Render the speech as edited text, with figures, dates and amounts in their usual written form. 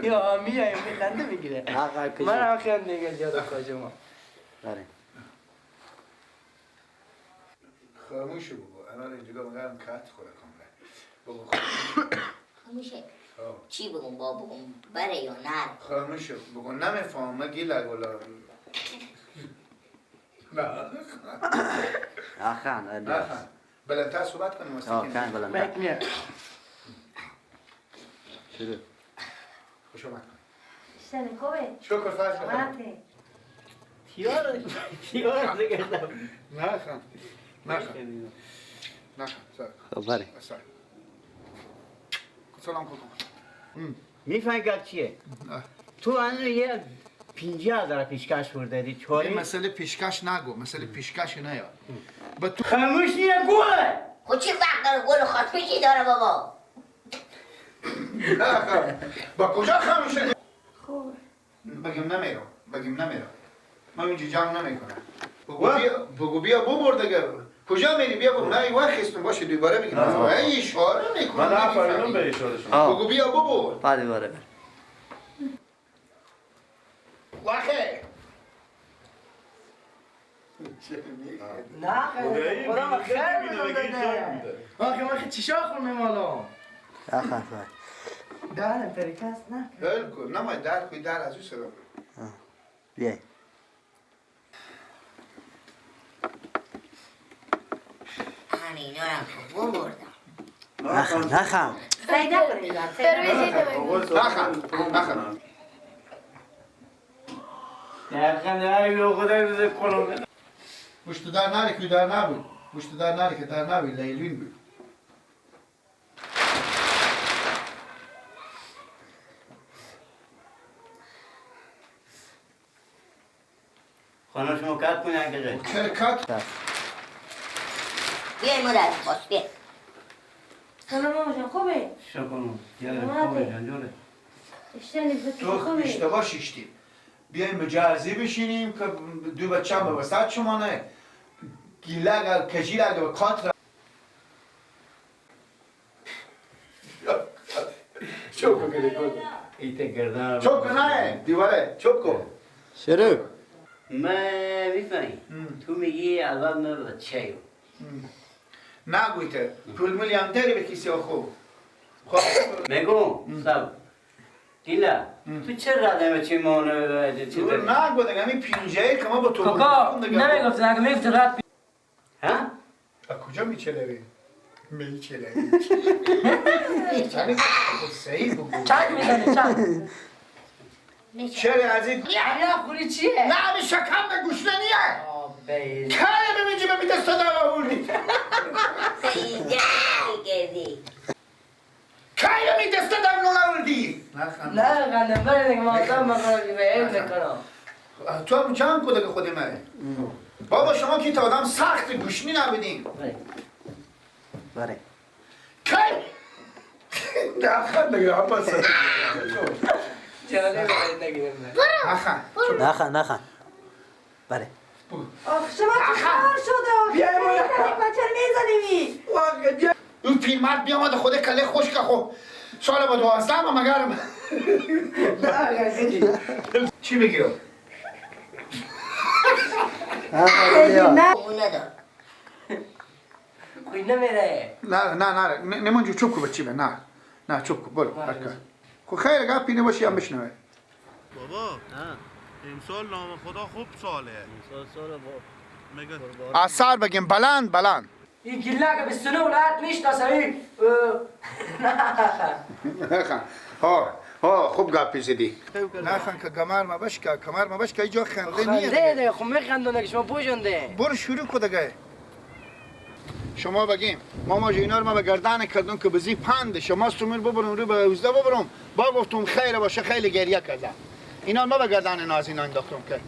یا میایم خنده میگیره. من هم خنده میگیره زیاد کاجما. بله. خاموش بگو. الان اینجا مگرم کات خوره کاملا. بگو خاموشه. چی بگم با بگم بره یا نه؟ خاموش بگو نمیفهمم گیلا گلا. نه. آخان نه. بلندتر صحبت کنیم واسه آه کن بلندتر. شروع. خوش آمد. سلام خوبه؟ شکر فرض بخیر. تیار تیار نگردم. نه خان. نه خان. نه خان. خب بله. سلام کن. میفهمی گپ چیه؟ تو الان یه 50,000 پیشکش بردی چوری؟ این مسئله پیشکش نگو، مسئله پیشکش نه یا. با تو خاموش نیه گوله. خب چی فرق داره گل خاموشی داره بابا؟ نه خان. با کجا خاموشه؟ خوب. بگیم نمیرم، بگیم نمیرم. من اینجا جمع نمیکنم. بگو بیا ببر دیگه. کجا میری بیا ببر. نه وقت خستم باشه دوباره بگیم. ای اشاره میکنم. من آفرینم به اشاره شما. بگو بیا ببر. بعد دوباره. واخه. نه خدا خیر میده. آخه من چشا خورم مالا. آخه درم ترکاس نه. بالکل نه ما در کوی در از او صدا. بیای. اینا رو ببردم. نخم نخم. نخم نخم. نخم نه خدای بزرگ کنم. گوشت در نری که در نبود. گوشت در نری که در نبود. لیلین بود. خانم شما کات کنن که کات. بیای مادر باش بیا. سلام ماما جان خوبه؟ شکرم. یاره خوبه جان جوره. تو اشتباه شیشتی. بیایم به جرزی بشینیم که دو بچه هم به وسط شما نه. گیله اگر کجیل اگر به کات را چوب کن ایته گردن چوب کن نه دیواره چوب کن. شروع. من میفهمی تو میگی اول من بچه ایم. نگویته پول مولی هم داری به کسی خوب. خب میگم سب دیلا تو چه رده چه مانه چه داری؟ نگو دیگه همین پینجه که ما با تو کاکا نمیگفت نگو میگفت رد ها؟ از کجا میچلوی؟ میچلوی صحیح بگو چک میزنه چک چرا از این یعنی خوری چیه؟ نه همین شکم به گوشنه نیه کله ببینجی به میده صدا آوردی سیده کردی کله می دست در نون آوردی نه غنم بره دیگه ما آدم مکنم به علم میکنم تو هم جمع کده که خود منه بابا شما که تا آدم سخت گوشنی نبودیم بله کی نه خند نگیره هم پس جالب نگیرم نخند نخند نخند بله آخ شما چه کار شده آخه بچه میزنیمی اون پیرمرد بیامد خود کله خشک خب سال با 12 هم مگرم چی بگیرم؟ نه خوی نمیره نه نه نه نمونجو چوب کو بچی نه نه چوب کو برو خب خیر گپی نباشی هم بشنوه بابا امسال نام خدا خوب ساله امسال سال با از سر بگیم بلند بلند این گله که 29 ولایت میشناسه این نه ها ها خوب گپی زدی نه خان که کمر ما بشکه کمر ما بشکه اینجا خنده نیه خنده دیگه خب میخندونه که شما پوشنده برو شروع کن دیگه شما بگیم ماما جو اینا رو ما به گردن کردم که بزی پند شما سومر ببرم رو به اوزده ببرم با گفتم خیر باشه خیلی گریه کردم اینا ما به گردن نازینا انداختم که